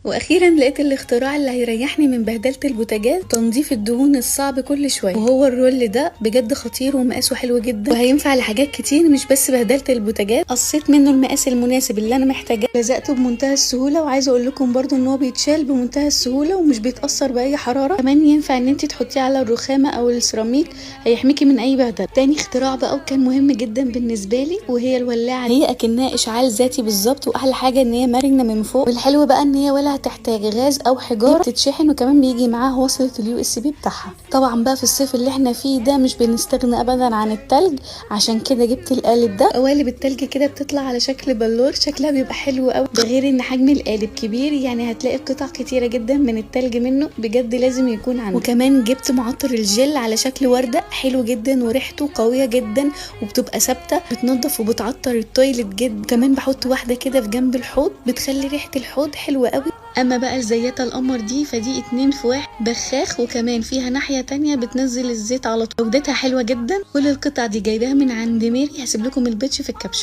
واخيرا لقيت الاختراع اللي هيريحني من بهدله البوتاجاز، تنظيف الدهون الصعب كل شوية، وهو الرول ده بجد خطير ومقاسه حلو جدا، وهينفع لحاجات كتير مش بس بهدله البوتاجاز. قصيت منه المقاس المناسب اللي انا محتاجاه، لزقته بمنتهى السهولة، وعايزه اقول لكم برده ان هو بيتشال بمنتهى السهولة ومش بيتاثر باي حرارة. كمان ينفع ان انت تحطيه على الرخامه او السيراميك، هيحميكي من اي بهدله. تاني اختراع بقى وكان مهم جدا بالنسبة لي، وهي الولاعه. هي اكنها اشعال ذاتي بالظبط، واحلى حاجة ان هي مرنه من فوق، والحلو بقى ان هي ولا هتحتاج غاز او حجارة، تتشحن، وكمان بيجي معاها وصله ال USB بتاعها. طبعا بقى في الصيف اللي احنا فيه ده مش بنستغنى ابدا عن التلج، عشان كده جبت القالب ده. قوالب التلج كده بتطلع على شكل بلور، شكلها بيبقى حلو قوي، ده غير ان حجم القالب كبير، يعني هتلاقي قطع كتيرة جدا من التلج منه، بجد لازم يكون عندك. وكمان جبت معطر الجل على شكل ورده، حلو جدا وريحته قوية جدا وبتبقى ثابتة، بتنظف وبتعطر ال toilet جدا. كمان بحط واحدة كده في جنب الحوض، بتخلي ريحه الحوض حلوة قوي. اما بقى الزياته القمر دي، فدي 2 في 1، بخاخ وكمان فيها ناحية تانية بتنزل الزيت على طول، جودتها حلوة جدا. كل القطع دي جايباها من عند ميري، هسيب لكم ال page في ال caption.